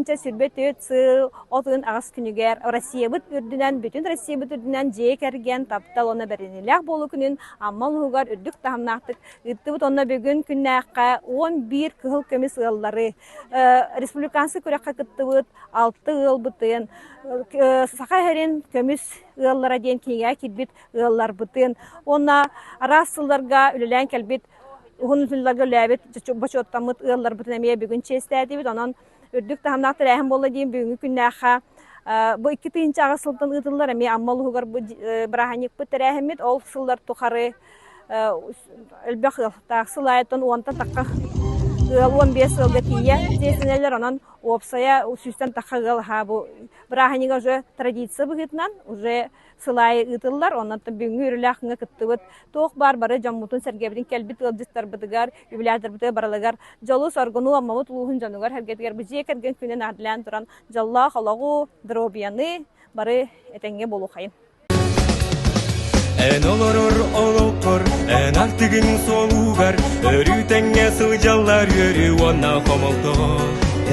2024 сыл от ыйын аҕыс күнүгэр Россиябыт үрдүнэн, бүтүн Россиябыт үрдүнэн дьиэ кэргэн, таптал уонна бэриниилээх буолуу күнүн Амма улууһугар үрдүк таһымнаахтык ыыттыбыт. Онно бүгүн күннээххэ 11 кыһыл көмүс ыаллары республиканскай күрэххэ кыттыбыт алта ыалбытын, Саха сирин көмүс ыаллара диэн кинигэҕэ киирбит ыалларбытын уонна араас сылларга үлэлээн кэлбит уһун сылларга үлэлээбит бочуоттаммыт ыалларбытын эмиэ бүгүн чиэстээтибит. Онон үрдүк таһымнаах тэрээһин буолла диэн бүгүҥҥү күннээххэ бу 2008 сылтан ыытыллар эмиэ Амма улууһугар бу бырааһынньыкпыт тэрээһиммит ол сыллар тухары элбэх ыалтаах сыл аайыттан уонтан тахха ыал 15 ыалга тиийэ чиэстэнэллэр. Онон уопсайа сүүстэн тахха ыал аһаа бу бырааһынньыга уже традиция быһыытынан уже сыл аайы ыытыллар. Онон бүгүҥҥү үөрүүлээх күҥҥэ кыттыбыт туох баар бары дьоммутун-сэргэбитин кэлбит ыалдьыттарбытыгар, үбүлээдэрбитигэр барылыгар дьолу-соргуну Аммабыт улууһун дьонугар-сэргэтигэр бу дьиэ кэргэн күнүн аадылаан туран дьоллоох олоҕу, доруобуйаны бары этэҥҥэ буолуохайын. Эн олорор олоххор, эн артыгын суолугар өрүү тэҥҥэ сылдьаллар үөрүү уонна хомолто.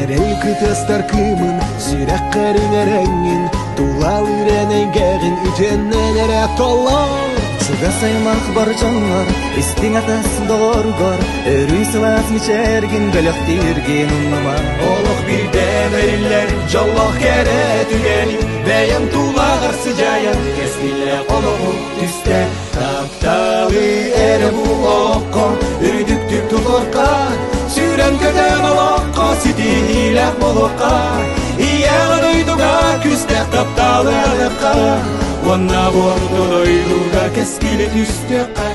Эрэй кытыастар кыымын, сүрэххэр иҥэрэҥҥин, тулалыыр эн эйгэҕин үтүөннэн эрэ толор. Чугас аймах бар дьоҥҥор, истиҥ атас доҕоргор, өрүү сылаас мичээргин бөлөхтүүргин умнума. Олох биирдэ бэриллэр дьоллоох кэрэ түгэнин бэйэм тулаҕар сыдьаайан кэскиллээх олоҕу түстэ. Тапталы эрэ бу олоххо үрдүктүк тутуохха, сүүрэн көтөн олоххо ситиһиилээх буолуохха, ийэҕэ дойдуга күүстээх тапталы ылыахха, уонна буорду дойдуга кэскили түстүөххэ.